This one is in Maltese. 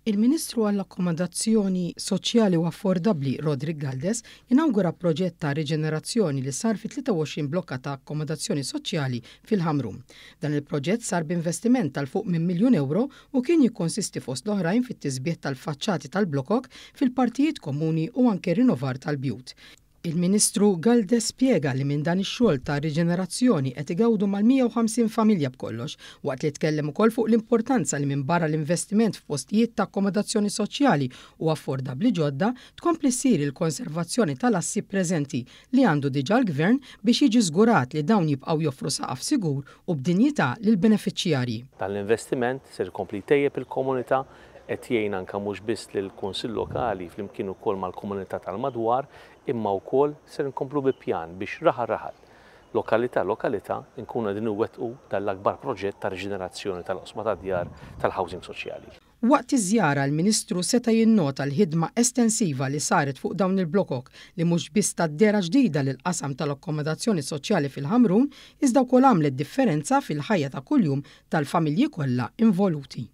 Il-Ministru għall-Akkomodazzjoni Soċjali u Affordabbli Roderick Galdes inawgura proġett ta' riġenerazzjoni li sar fi 23 blokka ta' akkomodazzjoni soċjali fil-Ħamrun. Dan il-proġett sar b'investiment ta' 'l fuq minn miljun ewro u kien jikkonsisti fost l-oħrajn fit-tisbiħ tal-faċċati tal-blokok, fil-partijiet komuni u anke rinnovar tal-bjut. Il-Ministru Galdes spjega li minn dan ix-xogħol ta' riġenerazzjoni qed igawdu mal-150 familja b'kollox, waqt li tkellem ukoll fuq l-importanza li minbarra l-investiment f'postijiet ta' akkomodazzjoni soċjali u affordabbli ġodda, tkompli ssir il-konservazzjoni tal-assi preżenti li għandu diġà l-Gvern biex jiġi żgurat li dawn jibqgħu joffru saqaf sigur u b'dinjità lill-benefiċjarji. Dan l-investiment ser ikompli jtejjeb il-komunità, qed jgħin anke mhux biss lill-Kunsill Lokali flimkien ukoll mal-komunità tal-madwar, imma wkoll ser inkomplu bi pjan biex raħal raħal, lokalità lokalità nkunu qegħdin inwettqu dan l-akbar proġett ta' riġenerazzjoni tal-oqsma tad-djar tal-housing soċjali. Waqt iż-żjara l-Ministru seta' jinnota l-ħidma estensiva li saret fuq dawn il-blokok li mhux biss tat dehra ġdida lill-qasam tal-akkomodazzjoni soċjali fil-Ħamrun iżda wkoll għamlet differenza fil-ħajja ta' kuljum tal-familji kollha involuti.